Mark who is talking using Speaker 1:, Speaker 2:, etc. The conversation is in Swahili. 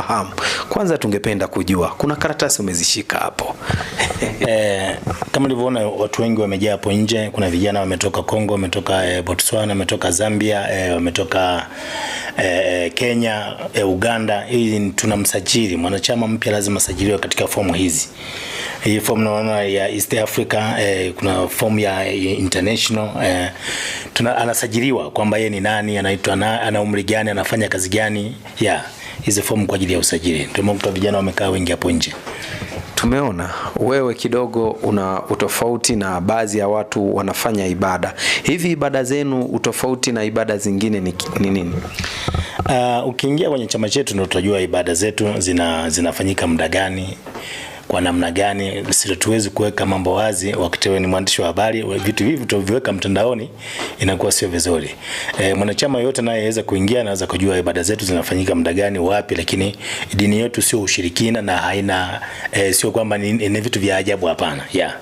Speaker 1: Fahamu. Kwanza tungependa kujua kuna karatasi umezishika hapo.
Speaker 2: Kama ulivyoona watu wengi wamejaa hapo nje. Kuna vijana wametoka Kongo, wametoka Botswana, wametoka Zambia, wametoka Kenya, Uganda. Hii tunamsajili mwanachama mpya, lazima asajiliwe katika fomu hizi. Hii fomu naona ya East Africa, kuna fomu ya international, anasajiliwa kwamba yeye ni nani, anaitwa na, ana umri gani, anafanya kazi gani. Yeah, hizi fomu kwa ajili ya usajili. Ndio vijana wamekaa wengi hapo nje.
Speaker 1: Tumeona wewe kidogo una utofauti na baadhi ya watu wanafanya ibada. Hivi ibada zenu utofauti na ibada zingine ni nini?
Speaker 2: Ukiingia kwenye chama chetu ndio utajua ibada zetu zinafanyika muda gani, kwa namna gani. Sisi tuwezi kuweka mambo wazi wakati wewe ni mwandishi wa habari, vitu hivi tuviweka mtandaoni inakuwa sio vizuri. Mwanachama yote naye aweza kuingia, anaweza kujua ibada zetu zinafanyika muda gani, wapi, lakini dini yetu sio ushirikina na haina, sio kwamba ni vitu vya ajabu, hapana. Yeah.